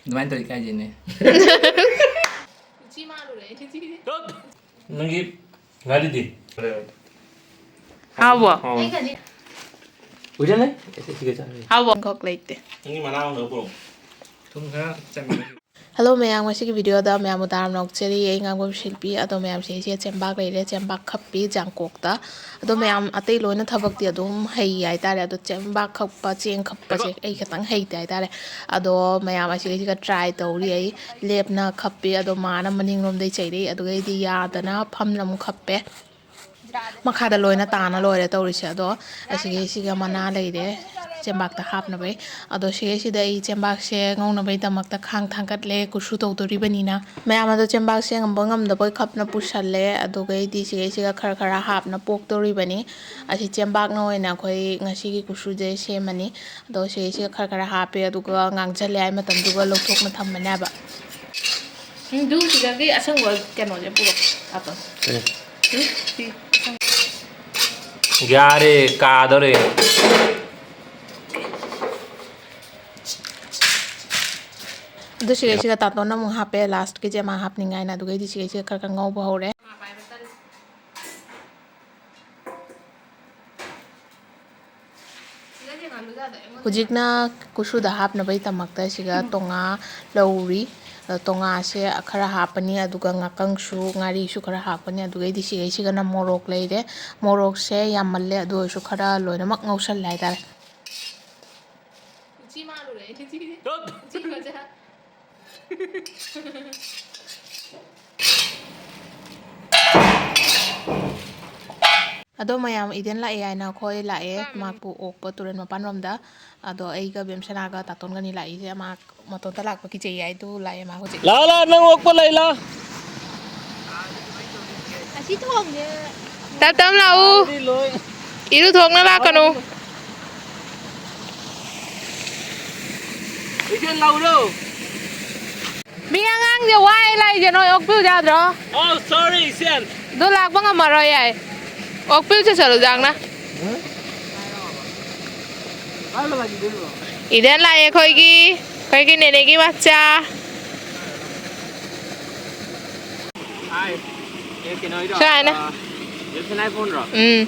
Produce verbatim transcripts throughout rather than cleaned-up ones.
ꯑꯗꯨꯃꯥꯏꯅ ꯇꯧꯔꯤ ꯀꯥꯏꯗꯦꯅꯦ꯫ ꯅꯪꯒꯤ ꯉꯥꯔꯤꯗꯤ? ꯍꯥꯎꯕ꯭ꯔꯣ? ꯑꯣ꯫ ꯎꯖꯅꯦ? ꯍꯥꯎꯕ꯭ꯔꯣ? ꯑꯃꯈꯛ ꯂꯩꯇꯦ꯫ ꯅꯪꯒꯤ ꯃꯅꯥ ꯑꯃꯈꯛ ꯄꯨꯔꯛꯑꯣ꯫ ꯊꯨꯝ ꯈꯔ ꯆꯝꯃꯦ꯫ ꯍꯜꯂꯣ ꯃꯌꯥꯝ, ꯉꯁꯤꯒꯤ ꯚꯤꯗꯤꯑꯣꯗ ꯃꯌꯥꯝꯕꯨ ꯇꯔꯥꯝꯅ ꯑꯣꯛꯆꯔꯤ꯫ ꯑꯩ ꯉꯥꯡꯐꯝ ꯁꯤꯜꯄꯤ꯫ ꯑꯗꯣ ꯃꯌꯥꯝꯁꯦ ꯑꯩꯁꯦ ꯆꯦꯡꯕꯥꯛ ꯂꯩꯔꯦ, ꯆꯦꯡꯕꯥꯛ ꯈꯞꯄꯤ ꯖꯥꯡꯀꯣꯛꯇ꯫ ꯑꯗꯣ ꯃꯌꯥꯝ ꯑꯇꯩ ꯂꯣꯏꯅ ꯊꯕꯛꯇꯤ ꯑꯗꯨꯝ ꯍꯩ ꯍꯥꯏꯇꯥꯔꯦ꯫ ꯑꯗꯣ ꯆꯦꯡꯕꯥꯛ ꯈꯞꯄꯁꯦ ꯑꯩ ꯈꯤꯇꯪ ꯍꯩꯇꯦ ꯍꯥꯏꯇꯥꯔꯦ꯫ ꯑꯗꯣ ꯃꯌꯥꯝ ꯑꯁꯤꯒꯩꯁꯤꯒ ꯇ꯭ꯔꯥꯏ ꯇꯧꯔꯤ꯫ ꯑꯩ ꯂꯦꯞꯅ ꯈꯞꯄꯤ꯫ ꯑꯗꯣ ꯃꯥꯅ ꯃꯅꯤꯡꯂꯣꯝꯗꯩ ꯆꯩꯔꯛꯏ꯫ ꯑꯗꯨꯒꯩꯗꯤ ꯌꯥꯗꯅ ꯐꯝꯅ ꯑꯃꯨꯛ ꯈꯞꯄꯦ꯫ ꯃꯈꯥꯗ ꯂꯣꯏꯅ ꯇꯥꯅ ꯂꯣꯏꯔꯦ ꯇꯧꯔꯤꯁꯦ꯫ ꯑꯗꯣ ꯑꯁꯤꯒꯤꯁꯤꯒ ꯃꯅꯥ ꯂꯩꯔꯦ ꯆꯦꯡꯕꯥꯛꯇ ꯍꯥꯞꯅꯕꯩ꯫ ꯑꯗꯣ ꯁꯤꯒꯩꯁꯤꯗ ꯑꯩ ꯆꯦꯡꯕꯥꯛꯁꯦ ꯉꯧꯅꯕꯩꯗꯃꯛꯇ ꯈꯥꯡ ꯊꯥꯡꯒꯠꯂꯦ, ꯀꯨꯁꯨ ꯇꯧꯗꯣꯔꯤꯕꯅꯤꯅ꯫ ꯃꯌꯥꯝ ꯑꯗꯣ ꯆꯦꯡꯕꯥꯛꯁꯦ ꯉꯝꯕ ꯉꯝꯗꯕꯣꯏ ꯈꯞꯅ ꯄꯨꯁꯜꯂꯦ꯫ ꯑꯗꯨꯒꯩꯗꯤ ꯁꯤꯒꯩꯁꯤꯒ ꯈꯔ ꯈꯔ ꯍꯥꯞꯅ ꯄꯣꯛꯇꯧꯔꯤꯕꯅꯤ꯫ ꯑꯁꯤ ꯆꯦꯡꯕꯥꯛꯅ ꯑꯣꯏꯅ ꯑꯩꯈꯣꯏ ꯉꯁꯤꯒꯤ ꯀꯨꯁꯨꯁꯦ ꯁꯦꯝꯃꯅꯤ꯫ ꯑꯗꯣ ꯁꯤꯒꯩꯁꯤꯒ ꯈꯔ ꯈꯔ ꯍꯥꯞꯄꯦ, ꯑꯗꯨꯒ ꯉꯥꯡꯁꯜꯂꯦ ꯍꯥꯏ ꯃꯇꯝꯗꯨꯒ ꯂꯧꯊꯣꯛꯅ ꯊꯝꯃꯅꯦꯕ꯫ ꯎꯝ, ꯑꯗꯨ ꯁꯤꯗꯒꯤ ꯑꯁꯪꯕ ꯀꯩꯅꯣꯁꯦ ꯄꯨꯔꯛꯑꯣ, ꯑꯇꯣ꯫ ꯀꯔꯤ? ꯎꯝ, ꯁꯤ ꯑꯁꯪꯕ꯫ ꯌꯥꯔꯦ, ꯀꯥꯗꯧꯔꯦ꯫ ꯑꯗꯨ ꯁꯤꯒꯩꯁꯤꯒ ꯇꯥꯇꯣꯟꯅ ꯑꯃꯨꯛ ꯍꯥꯞꯄꯦ, ꯂꯥꯁꯀꯤꯁꯦ ꯃꯥ ꯍꯥꯞꯅꯤꯡꯉꯥꯏꯅ꯫ ꯑꯗꯨꯒꯩꯗꯤ ꯁꯤꯒꯩꯁꯤꯒ ꯈꯔ ꯈꯔ ꯉꯧꯕ ꯍꯧꯔꯦ꯫ ꯍꯧꯖꯤꯛꯅ ꯀꯨꯁꯨꯗ ꯍꯥꯞꯅꯕꯒꯤꯗꯃꯛꯇ ꯁꯤꯒ ꯇꯣꯉꯥ ꯂꯧꯔꯤ꯫ ꯑꯗꯣ ꯇꯣꯉꯥꯁꯦ ꯈꯔ ꯍꯥꯞꯄꯅꯤ, ꯑꯗꯨꯒ ꯉꯥꯀꯪꯁꯨ, ꯉꯥꯔꯤꯁꯨ ꯈꯔ ꯍꯥꯞꯄꯅꯤ꯫ ꯑꯗꯨꯒꯩꯗꯤ ꯁꯤꯒꯩꯁꯤꯒꯅ ꯃꯣꯔꯣꯛ ꯂꯩꯔꯦ꯫ ꯃꯣꯔꯣꯛꯁꯦ ꯌꯥꯝꯃꯜꯂꯦ, ꯑꯗꯨ ꯑꯣꯏꯔꯁꯨ ꯈꯔ ꯂꯣꯏꯅꯃꯛ ꯉꯧꯁꯜꯂꯦ ꯍꯥꯏꯇꯥꯔꯦ꯫ ꯎꯆꯤ ꯃꯥꯜꯂꯨꯔꯦ ꯑꯩꯗꯤ꯫ ꯇꯨꯠ! ꯎꯆꯤ ꯃꯆꯥ꯫ ꯑꯗꯣ ꯃꯌꯥꯝ, ꯏꯗꯦꯟ ꯂꯥꯛꯑꯦ ꯍꯥꯏꯅ ꯑꯩꯈꯣꯏ ꯂꯥꯛꯑꯦ, ꯃꯥꯄꯨ ꯑꯣꯛꯄ ꯇꯨꯔꯦꯜ ꯃꯄꯥꯟꯔꯣꯝꯗ꯫ ꯑꯗꯣ ꯑꯩꯒ ꯕꯦꯝꯁꯅꯥꯒ ꯇꯥꯇꯣꯟꯒꯅꯤ ꯂꯥꯛꯏꯁꯦ꯫ ꯃꯥ ꯃꯇꯣꯟꯇ ꯂꯥꯛꯄ ꯀꯤꯖꯩ ꯍꯥꯏꯗꯨ ꯂꯥꯛꯑꯦ ꯃꯥ ꯍꯧꯖꯤꯛ꯫ ꯂꯥꯛꯑꯣ, ꯂꯥꯛꯑꯣ, ꯅꯪ ꯑꯣꯛꯄ ꯂꯩ, ꯂꯥꯛꯑꯣ꯫ ꯑꯁꯤ ꯊꯣꯡꯁꯦ꯫ ꯇꯞ ꯇꯞ ꯂꯥꯛꯎ꯫ ꯂꯥꯛꯑꯗꯤ ꯂꯣꯏ꯫ ꯏꯔꯨ ꯊꯣꯛꯅ ꯂꯥꯛꯀꯅꯨ꯫ ꯏꯆꯦ ꯂꯥꯛꯎꯔꯣ? ꯃꯤ ꯑꯉꯥꯡꯁꯦ ꯋꯥꯏ ꯂꯥꯛꯏꯁꯦ ꯅꯣꯏ ꯑꯣꯛꯄꯤꯌꯨ ꯌꯥꯗ꯭ꯔꯣ? Oh, sorry, ꯏꯆꯦ꯫ ꯑꯗꯨ ꯂꯥꯛꯄ ꯉꯝꯃꯔꯣꯏ ꯌꯥꯏ꯫ ꯑꯣꯛꯄꯤꯌꯨ ꯆꯠꯁꯜꯂꯨ ꯖꯥꯡꯅ꯫ ꯏꯗꯦꯟ ꯂꯥꯛꯑꯦ ꯑꯩꯈꯣꯏꯒꯤ꯫ ꯀꯩꯒꯤ ꯅꯦꯅꯦꯒꯤ ꯃꯆꯥ? ꯁꯥꯏꯅ꯫ ꯎꯝ꯫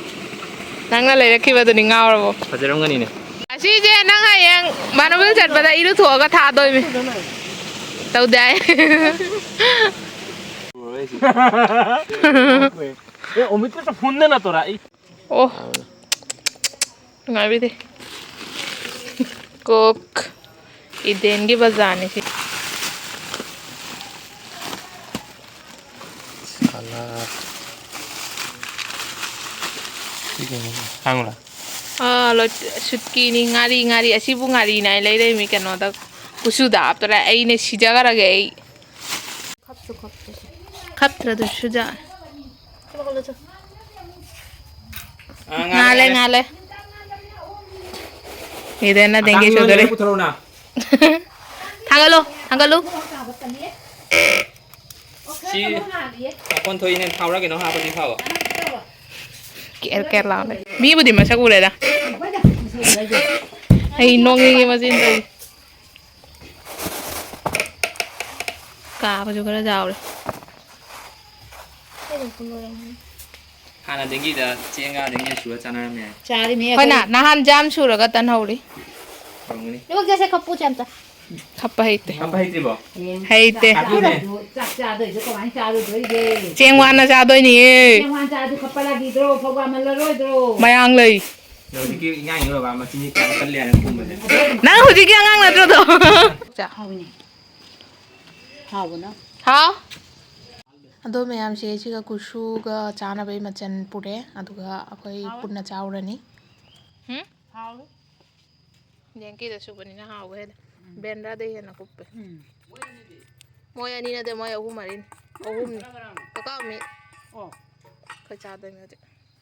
ꯅꯪꯅ ꯂꯩꯔꯛꯈꯤꯕꯗꯨꯅꯤ ꯉꯥꯎꯔꯕꯣ? ꯐꯖꯔꯝꯒꯅꯤꯅꯦ꯫ ꯑꯁꯤꯁꯦ ꯅꯪ ꯍꯌꯦꯡ ꯃꯥꯅꯣꯕꯦꯜ ꯆꯠꯄꯗ ꯏꯔꯨꯊꯣꯛꯑꯒ ꯊꯥꯗꯣꯏꯅꯦ꯫ ꯇꯧꯗꯦ ꯍꯥꯏ꯫ ꯑꯦ, ꯑꯣꯃꯤꯠꯀꯁꯨ ꯐꯨꯟꯗꯅ ꯇꯧꯔꯛꯏ꯫ ꯑꯣ꯫ ꯅꯨꯡꯉꯥꯏꯕꯤꯗꯦ꯫ ꯀꯣꯛ ꯏꯗꯦꯟꯒꯤ ꯕꯖꯥꯔꯅꯤ ꯁꯤ꯫ ꯁꯥꯂꯥꯗ꯫ ꯁꯤ ꯀꯩꯅꯣ? ꯍꯥꯡꯉꯨꯔꯥ? ꯑꯥ, ꯂꯣꯏ-, ꯁꯨꯠꯀꯤꯅꯤ꯫ ꯉꯥꯔꯤ, ꯉꯥꯔꯤ꯫ ꯑꯁꯤꯕꯨ ꯉꯥꯔꯤꯅꯦ ꯍꯥꯏ ꯂꯩꯔꯛꯏꯃꯤ ꯀꯩꯅꯣꯗ꯫ ꯀꯨꯆꯨꯗ ꯍꯥꯞꯇꯔꯥ? ꯑꯩꯅ ꯁꯤꯖꯈ꯭ꯔꯒꯦ ꯑꯩ꯫ ꯈꯞꯁꯨ ꯈꯞꯇꯦ꯫ ꯈꯞꯇ꯭ꯔꯗꯨꯁꯨ ꯌꯥ-, ꯉꯥꯜꯂꯦ, ꯉꯥꯜꯂꯦ꯫ ꯏꯗꯦꯟꯅ ꯗꯦꯡꯒꯤ ꯁꯨꯗꯣꯔꯦ꯫ ꯄꯨꯊꯣꯔꯛꯎꯅ꯫ ꯊꯥꯡꯒꯠꯂꯨ, ꯊꯥꯡꯒꯠꯂꯨ꯫ ꯁꯤ ꯃꯈꯣꯟ ꯊꯣꯛꯏꯅꯦ, ꯊꯥꯎꯔ ꯀꯩꯅꯣ ꯍꯥꯞꯄꯗꯤ ꯐꯕ꯫ ꯀꯦꯔ ꯀꯦꯔ ꯂꯥꯎꯅꯦ꯫ ꯃꯤꯕꯨꯗꯤ ꯃꯁꯛ ꯎꯔꯦꯗ꯫ ꯑꯩ ꯅꯣꯛꯅꯤꯡꯉꯦ ꯃꯆꯤꯟ ꯇꯧꯔꯤ꯫ ꯀꯥꯕꯁꯨ ꯈꯔ ꯆꯥꯎꯔꯦ꯫ ꯍꯥꯟꯅꯗꯒꯤꯗ ꯆꯦꯡꯒ ꯑꯗꯒꯤ ꯁꯨꯔ ꯆꯥꯅꯔꯝꯃꯦ꯫ ꯆꯥꯔꯤꯃꯤ ꯑꯩꯈꯣꯏꯅ ꯑꯩꯈꯣꯏ꯫ ꯅꯍꯥꯟ ꯖꯥꯝ ꯁꯨꯔꯒ ꯇꯟꯍꯧꯔꯤ꯫ ꯍꯥꯎꯔꯝꯒꯅꯤ꯫ ꯂꯣꯛ ꯆꯠꯁꯦ ꯈꯞꯄꯨ ꯆꯥꯝꯆꯥ꯫ ꯈꯞꯄ ꯍꯩꯇꯦ꯫ ꯈꯞꯄ ꯍꯩꯇ꯭ꯔꯤꯕꯣ? ꯍꯌꯦꯡ ꯍꯩꯇꯦ꯫ ꯆꯥꯛ ꯆꯥꯗꯣꯏꯗꯣ, ꯆꯥꯛ ꯆꯥꯗꯣꯏꯗꯣ ꯀꯃꯥꯏꯅ ꯆꯥꯗꯣꯏꯗꯣ? ꯆꯦꯡ ꯋꯥꯅ ꯆꯥꯗꯣꯏꯅꯤꯌꯦ꯫ ꯆꯦꯡ ꯋꯥꯅ ꯆꯥꯗꯣꯏ ꯈꯞꯄ ꯂꯥꯛꯈꯤꯗ꯭ꯔꯣ? ꯐꯧꯕꯥ ꯃꯜꯂꯔꯣꯏꯗ꯭ꯔꯣ? ꯃꯌꯥꯡ ꯂꯩ꯫ ꯅꯪ ꯍꯧꯖꯤꯛꯀꯤ ꯏꯉꯥꯡ ꯏꯉꯥꯡ ꯃꯆꯤꯟ ꯀꯌꯥꯝ ꯀꯜꯂꯦ ꯍꯥꯏꯅ ꯈꯨꯝꯕꯁꯦ꯫ ꯅꯪ ꯍꯧꯖꯤꯛꯀꯤ ꯑꯉꯥꯡ ꯅꯠꯇ꯭ꯔꯣꯗꯣ? ꯆꯥꯛ ꯍꯥꯎꯏꯅꯦ꯫ ꯍꯥꯎꯕꯅ꯫ ꯍꯥꯎ꯫ ꯑꯗꯣ ꯃꯌꯥꯝꯁꯦ ꯁꯤꯒ ꯀꯨꯁꯨꯒ ꯆꯥꯅꯕꯩ ꯃꯆꯜ ꯄꯨꯔꯦ꯫ ꯑꯗꯨꯒ ꯑꯩꯈꯣꯏ ꯍꯥꯎꯋꯦ꯫ ꯄꯨꯟꯅ ꯆꯥꯎꯔꯅꯤ꯫ ꯍꯨꯝ? ꯍꯥꯎꯋꯦ꯫ ꯌꯦꯡꯀꯤꯗ ꯁꯨꯕꯅꯤꯅ ꯍꯥꯎꯕ ꯍꯦꯜꯂꯦ꯫ ꯎꯝ꯫ ꯕꯦꯟꯗ꯭ꯔꯥꯗꯩ ꯍꯦꯟꯅ ꯀꯨꯞꯄꯦ꯫ ꯎꯝ꯫ ꯃꯣꯏ ꯑꯅꯤ ꯅꯠꯇꯦ, ꯃꯣꯏ ꯑꯍꯨꯝ ꯃꯔꯤꯅꯤ꯫ ꯑꯍꯨꯝꯅꯤ꯫ ꯀꯀꯥ ꯃꯤ꯫ ꯑꯣ꯫ ꯑꯩꯈꯣꯏ ꯆꯥꯗꯣꯏꯅꯤ ꯍꯧꯖꯤꯛ꯫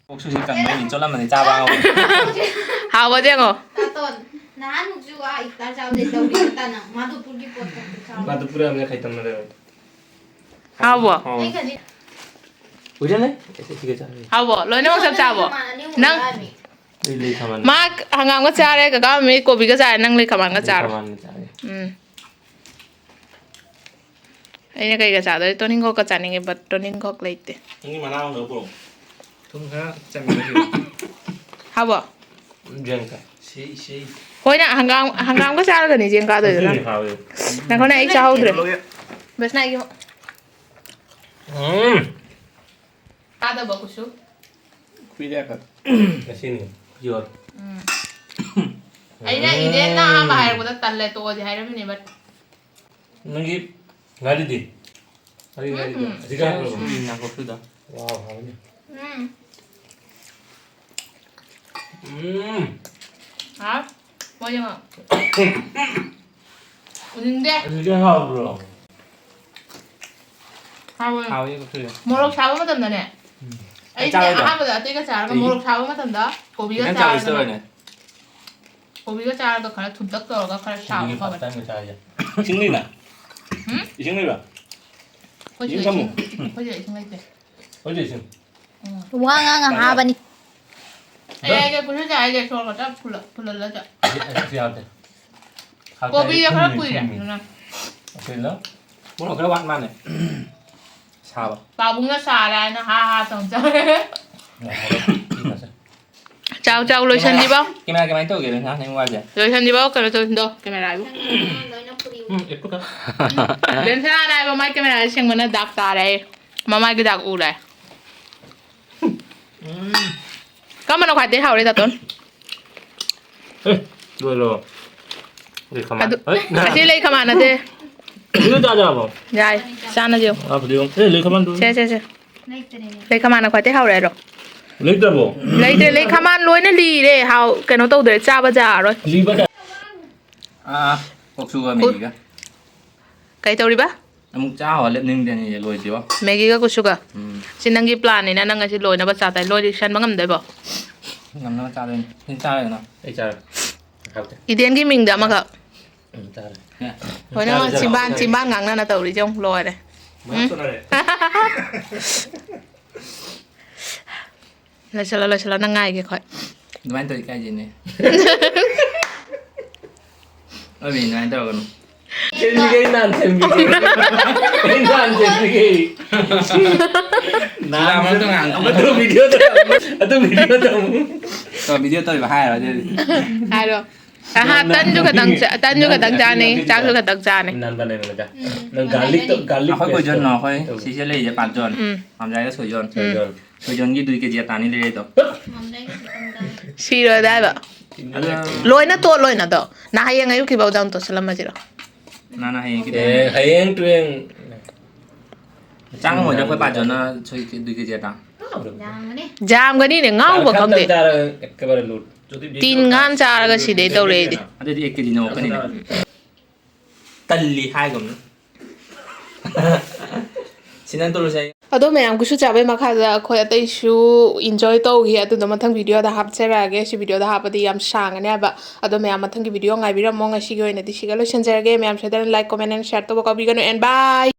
ꯀꯣꯛꯁꯨ ꯁꯤ ꯀꯪꯕꯩꯅꯤ, ꯆꯣꯠꯂꯝꯃꯅꯤ ꯆꯥꯕ ꯉꯝꯃꯣꯏ꯫ ꯍꯥꯎꯕꯁꯦ ꯌꯦꯡꯉꯣ꯫ ꯇꯥꯇꯣꯟ, ꯅꯍꯥꯟꯃꯨꯛꯁꯨ ꯑꯥ ꯏꯐꯇꯥꯔ ꯆꯥꯕꯗꯩ ꯇꯧꯔꯤ ꯇꯥꯅ ꯃꯥꯗꯨ ꯄꯨꯔꯒꯤ ꯄꯣꯠ ꯀꯛꯄ ꯆꯥꯕ꯫ ꯃꯥꯗꯨ ꯄꯨꯔꯛꯑꯕꯅꯤꯅ ꯈꯥꯏꯇꯝꯅ ꯂꯩꯔꯝꯃꯦ꯫ ꯍꯥꯎꯕ꯭ꯔꯣ? ꯍꯥꯎꯋꯦ꯫ ꯑꯩ ꯈꯖꯤꯛ ꯎꯖꯅꯦ? ꯑꯩꯁꯦ ꯁꯤꯒ ꯆꯥꯔꯅꯤ꯫ ꯍꯥꯎꯕ꯭ꯔꯣ? ꯂꯣꯏꯅꯃꯛ ꯆꯞ ꯆꯥꯕ꯭ꯔꯣ? ꯃꯃꯥꯟ ꯑꯅꯤ ꯑꯍꯨꯝ ꯅꯪ ꯂꯥꯛꯑꯝꯃꯤ꯫ ꯑꯩ ꯂꯩ ꯈꯥꯃꯦꯟ꯫ ꯃꯥ ꯍꯪꯒꯥꯝꯒ ꯆꯥꯔꯦ, ꯀꯀꯥ ꯃꯃꯤ ꯀꯣꯕꯤꯒ ꯆꯥꯔꯦ, ꯅꯪ ꯂꯩ ꯈꯥꯃꯦꯟꯒ ꯂꯩ ꯆꯥꯔꯣ꯫ ꯈꯥꯃꯦꯟꯒ ꯆꯥꯔꯦ꯫ ꯎꯝ꯫ ꯑꯩꯅ ꯀꯩꯒ ꯆꯥꯗꯣꯏ? ꯇꯣꯅꯤꯡꯈꯣꯛꯀ ꯆꯥꯅꯤꯡꯉꯦ, but ꯇꯣꯅꯤꯡꯈꯣꯛ ꯂꯩꯇꯦ꯫ ꯅꯪꯒꯤ ꯃꯅꯥ ꯑꯃꯈꯛ ꯄꯨꯔꯛꯑꯣ꯫ ꯊꯨꯝ ꯈꯔ ꯆꯝꯕꯤꯔꯁꯤ꯫ ꯍꯥꯎꯕꯣ? ꯌꯦꯟ ꯀꯥꯏ꯫ ꯁꯤ, ꯁꯤ꯫ ꯍꯣꯏꯅ ꯍꯪꯒꯥꯝ, ꯍꯪꯒꯥꯝꯒ ꯆꯥꯔꯒꯅꯤ ꯌꯦꯟ ꯀꯥꯗꯣꯏꯗꯣ ꯅꯪ꯫ ꯑꯗꯨꯅ ꯍꯥꯎꯋꯦ꯫ ꯅꯪꯈꯣꯅꯦ ꯑꯩ ꯆꯥꯍꯧꯗ꯭ꯔꯦ꯫ ꯂꯣꯏꯔꯦ꯫ ꯕꯁꯅꯥ ꯑꯩꯒꯤ꯫ ꯎꯝ꯫ ꯀꯥꯗꯕ ꯀꯨꯁꯨ꯫ ꯀꯨꯏꯔꯦ ꯈꯔ꯫ ꯉꯁꯤꯅꯤ꯫ ꯌꯣꯠ꯫ ꯎꯝ꯫ ꯑꯩꯅ ꯏꯗꯦꯟꯅ ꯑꯍꯥꯟꯕ ꯍꯥꯏꯔꯛꯄꯗ ꯇꯜꯂꯦ ꯇꯣꯛꯑꯣꯗꯤ ꯍꯥꯏꯔꯝꯃꯤꯅꯦ, but ꯅꯪꯒꯤ ꯉꯥꯔꯤꯗꯤ? ꯉꯥꯔꯤ, ꯉꯥꯔꯤꯗꯣ꯫ ꯎꯝ꯫ ꯑꯁꯤꯒ ꯍꯥꯞꯄ꯭ꯔꯣ? ꯎꯝ, ꯅꯥꯀꯨꯞꯄꯤꯗꯣ꯫ ꯋꯥꯎ, ꯍꯥꯎꯅꯤ꯫ ꯎꯝ꯫ ꯎꯝ꯫ ꯍꯥꯎ꯫ ꯃꯣꯏ ꯌꯦꯡꯉꯣ꯫ ꯎꯅꯤꯡꯗꯦ꯫ ꯑꯁꯤꯒ ꯍꯥꯎꯕ꯭ꯔꯣ? ꯍꯥꯎꯋꯦ꯫ ꯍꯥꯎꯋꯦ, ꯀꯣꯐꯤꯗꯣ꯫ ꯃꯣꯔꯣꯛ ꯁꯥꯕ ꯃꯇꯝꯗꯅꯦ꯫ ꯎꯝ꯫ ꯑꯩꯗꯤ ꯆꯥꯔꯣꯏꯗ꯭ꯔꯣ? ꯑꯍꯥꯟꯕꯗ ꯑꯇꯩꯒ ꯆꯥꯔꯒ ꯑꯩ ꯃꯣꯔꯣꯛ ꯁꯥꯕ ꯃꯇꯝꯗ ꯀꯣꯕꯤꯒ ꯈꯤꯇꯪ ꯆꯥꯕꯁꯨ ꯆꯥꯔꯒꯅꯦ꯫ ꯇꯧꯔꯅꯦ꯫ ꯀꯣꯕꯤꯒ ꯆꯥꯔꯒ ꯈꯔ ꯊꯨꯝꯇꯛ ꯇꯧꯔꯒ ꯈꯔ ꯁꯥꯕ ꯑꯗꯨꯒꯤ ꯐꯕꯅꯦ꯫ ꯐꯥꯁꯇꯥꯏꯝꯒ ꯆꯥꯔꯤꯁꯦ꯫ ꯏꯁꯤꯡ ꯂꯩꯕ꯭ꯔꯥ? ꯎꯝ? ꯏꯁꯤꯡ ꯂꯩꯕ꯭ꯔꯥ? ꯑꯩꯈꯣꯏ ꯏꯁꯤꯡ ꯁꯤꯗ ꯊꯝꯃꯣ꯫ ꯏꯁꯤꯡ, ꯑꯩꯈꯣꯏ ꯁꯤꯗ ꯏꯁꯤꯡ ꯂꯩꯇꯦ꯫ ꯑꯩꯈꯣꯏ ꯁꯤꯗ ꯏꯁꯤꯡ꯫ ꯎꯝ꯫ ꯋꯥ ꯉꯥꯡ ꯉꯥꯡ ꯍꯥꯕꯅꯤ꯫ ꯑꯩ ꯍꯥꯏꯒꯦ, ꯀꯨꯂꯤꯁꯥ ꯍꯥꯏꯒꯦ, ꯁꯣꯔ ꯈꯛꯇ ꯐꯨꯜꯂ-, ꯐꯨꯜꯍꯜꯂꯒ꯫ ꯑꯁꯤ, ꯑꯁꯤ ꯌꯥꯎꯗꯦ꯫ ꯀꯣꯕꯤꯗ ꯈꯔ ꯊꯨꯝꯃꯤ, ꯀꯨꯏꯔꯦ, ꯊꯨꯝꯃꯤ꯫ ꯑꯗꯨꯅ꯫ ꯑꯁꯤꯅ ꯃꯣꯔꯣꯛ ꯈꯔ ꯋꯥꯠ ꯃꯥꯜꯂꯦ꯫ ꯁꯥꯕ꯫ ꯄꯥꯕꯨꯡꯅ ꯁꯥꯔꯦ ꯍꯥꯏꯅ ꯍꯥ ꯍꯥ ꯇꯧ ꯆꯥꯔꯦ꯫ ꯃꯣꯔꯣꯛ ꯈꯔ ꯊꯨꯝꯃꯁꯦ꯫ ꯆꯥꯎ, ꯆꯥꯎ, ꯂꯣꯏꯁꯟꯁꯤꯕꯧ꯫ ꯀꯦꯃꯦꯔꯥ ꯀꯃꯥꯏꯅ ꯇꯧꯒꯦ, ꯅꯪ ꯋꯥꯁꯦ? ꯂꯣꯏꯁꯟꯁꯤꯕꯧ, ꯀꯩꯅꯣ ꯇꯧꯁꯤꯟꯗꯣ, ꯀꯦꯃꯦꯔꯥꯗꯣ꯫ ꯎꯝ, ꯑꯦ, ꯄꯨꯀꯥ꯫ ꯕꯦꯟꯁꯅꯥꯅ ꯍꯥꯏꯕ, "ꯃꯥꯏ ꯀꯦꯃꯦꯔꯥꯁꯦ ꯁꯦꯡꯕꯅ ꯗꯥꯛ ꯇꯥꯔꯦ" ꯍꯥꯏꯌꯦ꯫ ꯃꯃꯥꯏꯒꯤ ꯗꯥꯛ ꯎꯔꯦ꯫ ꯎꯝ꯫ ꯀꯔꯝꯕꯅ ꯈ꯭ꯋꯥꯏꯗꯩ ꯍꯥꯎꯔꯤ, ꯗꯥꯇꯣꯟ? ꯑꯦ, ꯂꯣꯏꯔꯣ꯫ ꯂꯩ ꯈꯥꯃꯦꯟ꯫ ꯑꯗꯨ, ꯍꯩ, ꯑꯁꯤ ꯂꯩ ꯈꯥꯃꯦꯟ ꯅꯠꯇꯦ꯫ ꯑꯗꯨ ꯆꯥꯖꯤ ꯍꯥꯏꯕ꯭ꯔꯣ? ꯌꯥꯏ, ꯆꯥꯅꯁꯦ꯫ ꯑꯥ, ꯐꯗꯤꯒꯣꯝ꯫ ꯑꯦ, ꯂꯩ ꯈꯥꯃꯦꯟꯗꯨ꯫ ꯁꯦ, ꯁꯦ, ꯁꯦ꯫ ꯂꯩ ꯈꯥꯃꯦꯟꯅ ꯈ꯭ꯋꯥꯏꯗꯩ ꯍꯥꯎꯔꯦ ꯍꯥꯏꯔꯣ? ꯂꯩꯇ꯭ꯔꯕꯣ? ꯂꯩꯇ꯭ꯔꯦ, ꯂꯩ ꯈꯥꯃꯦꯟ ꯂꯣꯏꯅ ꯂꯤꯔꯦ, ꯍꯥꯎ, ꯀꯩꯅꯣ ꯇꯧꯗ꯭ꯔꯦ, ꯆꯥꯕ ꯌꯥꯔꯔꯣꯏ꯫ ꯂꯤꯕ ꯀꯌꯥ? ꯑꯥ, ꯀꯣꯛꯁꯨꯒ ꯀꯨ-, ꯃꯤꯒ꯫ ꯀꯩ ꯇꯧꯔꯤꯕ? ꯑꯃꯨꯛ ꯆꯥ ꯍꯧꯔ ꯂꯦꯞꯅꯤꯡꯗꯦꯅꯦ, ꯂꯣꯏꯗ꯭ꯔꯤꯕꯣ꯫ ꯃꯦꯒꯤꯒ ꯀꯨꯁꯨꯒ? ꯎꯝ꯫ ꯁꯤ ꯅꯪꯒꯤ plan ꯅꯤꯅ, ꯅꯪ ꯉꯁꯤ ꯂꯣꯏꯅꯕ ꯆꯥ ꯇꯥꯏ꯫ ꯂꯣꯏꯁꯟꯕ ꯉꯝꯗꯣꯏꯕꯣ? ꯉꯝꯅꯕ ꯆꯥꯗꯣꯏꯅꯤ꯫ ꯁꯤ ꯆꯥꯔꯦꯗꯅ꯫ ꯑꯩ ꯆꯥꯔꯦ꯫ ꯍꯥꯎꯇꯦ꯫ ꯏꯗꯦꯟꯒꯤ ꯃꯤꯡꯗ ꯑꯃꯈꯛ꯫ ꯎꯝ, ꯆꯥꯔꯦ꯫ ꯍꯣꯏ, ꯅꯪ ꯆꯥꯔꯦ, ꯆꯥꯔꯦ꯫ ꯆꯤꯝꯕꯥꯟ, ꯆꯤꯝꯕꯥꯟ ꯉꯥꯡꯅꯅ ꯇꯧꯔꯤꯁꯦ ꯌꯦꯡꯉꯨ, ꯂꯣꯏꯔꯦ꯫ ꯃꯌꯥꯝ ꯎꯝ꯫ ꯆꯠꯅꯔꯦ꯫ ꯂꯣꯏꯁꯤꯜꯂꯣ, ꯂꯣꯏꯁꯤꯜꯂꯣ, ꯅꯪ ꯉꯥꯏꯒꯦ ꯑꯩꯈꯣꯏ꯫ ꯑꯗꯨꯃꯥꯏꯅ ꯇꯧꯔꯗꯤ ꯏꯀꯥꯏꯖꯩꯅꯦ꯫ ꯑꯣꯏꯕꯤ, ꯑꯗꯨꯃꯥꯏꯅ ꯇꯧꯔꯒꯅꯨ꯫ ꯁꯦꯝꯕꯤꯒꯦ, ꯑꯩ ꯅꯍꯥꯟ ꯁꯦꯝꯕꯤꯒꯦ꯫ ꯑꯩ ꯅꯍꯥꯟ ꯁꯦꯝꯕꯤꯒꯦ꯫ ꯅꯍꯥꯟ ꯑꯃꯇ ꯉꯥꯡ-, ꯑꯗꯨ video ꯗ, ꯑꯗꯨ video ꯗ ꯑꯃꯨꯛ꯫ ꯑꯣ, video ꯇꯧꯔꯤꯕ ꯍꯥꯏꯔꯣ ꯑꯗꯨꯗꯤ꯫ ꯍꯥꯏꯔꯣ꯫ ꯑꯍꯥ, ꯅꯪ, ꯇꯟꯁꯨ ꯈꯇꯪ ꯆꯥ-, ꯇꯟꯁꯨ ꯈꯇꯪ ꯆꯥꯅꯤ, ꯆꯥꯛꯁꯨ ꯈꯇꯪ ꯆꯥꯅꯤ꯫ ꯅꯪ ꯅꯝꯕ ꯂꯩꯔꯝꯃꯦꯗ꯫ ꯎꯝ꯫ ꯅꯪ garlic ꯇꯣ, garlic ꯑꯩꯈꯣꯏ paste ꯀꯣꯏꯖꯟꯅꯣ, ꯇꯣ꯫ ꯑꯩꯈꯣꯏ ꯇꯧ꯫ ꯁꯤꯁꯦ ꯂꯩꯔꯤꯁꯦ ꯄꯥꯟꯖꯣꯟ꯫ ꯎꯝ꯫ ꯄꯥꯝꯖꯥꯏꯒ ꯁꯣꯏꯖꯣꯟ꯫ ꯁꯣꯏꯖꯣꯟ꯫ ꯁꯣꯏꯖꯣꯟꯒꯤ ꯗꯨꯏ ꯀꯦꯖꯤ ꯑꯇꯥꯅꯤ ꯂꯩꯔꯛꯏꯗꯣ꯫ ꯁꯤꯔꯣ ꯑꯗꯥꯏꯕ꯫ ꯑꯗꯨ ꯂꯣꯏꯅ ꯇꯣꯠ, ꯂꯣꯏꯅ ꯇꯣꯠ꯫ ꯅ ꯍꯌꯦꯡ ꯑꯌꯨꯛꯀꯤꯐꯥꯎꯗ ꯑꯃꯨꯛ ꯇꯣꯠꯁꯤꯜꯂꯝꯃꯁꯤꯔꯣ? ꯅ, ꯅ ꯍꯌꯦꯡꯒꯤꯗꯤ ꯑꯦ, ꯍꯌꯦꯡ ꯇꯨꯌꯦꯡ꯫ ꯆꯥꯡ ꯑꯃꯗ ꯑꯩꯈꯣꯏ ꯄꯥꯖꯅ ꯁꯣꯏ ꯗꯨꯏ ꯀꯦꯖꯤ ꯑꯇꯥ꯫ ꯌꯥꯝꯒꯅꯤ꯫ ꯌꯥꯝꯒꯅꯤꯅꯦ, ꯉꯥꯎꯕ ꯈꯪꯗꯦ꯫ ꯆꯥꯔꯒ ꯑꯦꯀꯦꯕꯥꯔꯦ ꯂꯨꯠ꯫ ꯇꯤꯟ ꯉꯥꯟ ꯆꯥꯔꯒ ꯁꯤꯗꯩ ꯇꯧꯔꯦ ꯑꯩꯗꯤ꯫ ꯑꯗꯨꯗꯤ ꯑꯦꯛ ꯀꯦꯖꯤ ꯅꯧꯔꯛꯀꯅꯤꯅꯦ꯫ ꯇꯜꯂꯤ ꯍꯥꯏꯒꯨꯝꯅ꯫ ꯁꯤꯅ ꯇꯧꯔꯁꯦ꯫ ꯑꯗꯣ ꯃꯌꯥꯝ ꯒꯨꯁꯨ ꯆꯥꯕꯩ ꯃꯈꯥꯗ ꯑꯩꯈꯣꯏ ꯑꯇꯩꯁꯨ enjoy ꯇꯧꯈꯤ꯫ ꯑꯗꯨꯗꯣ ꯃꯊꯪ video ꯗ ꯍꯥꯞꯆꯔꯛꯑꯒꯦ꯫ ꯁꯤ video ꯗ ꯍꯥꯞꯄꯗꯤ ꯌꯥꯝ ꯁꯥꯡꯉꯅꯦꯕ꯫ ꯑꯗꯣ ꯃꯌꯥꯝ ꯃꯊꯪꯒꯤ video ꯉꯥꯏꯕꯤꯔꯝꯃꯣ꯫ ꯉꯁꯤꯒꯤ ꯑꯣꯏꯅꯗꯤ ꯁꯤꯒ ꯂꯣꯏꯁꯤꯟꯖꯔꯒꯦ꯫ ꯃꯌꯥꯝ ꯁꯣꯏꯗꯅ like, comment and share ꯇꯧꯕ ꯀꯥꯎꯕꯤꯒꯅꯨ꯫ And bye!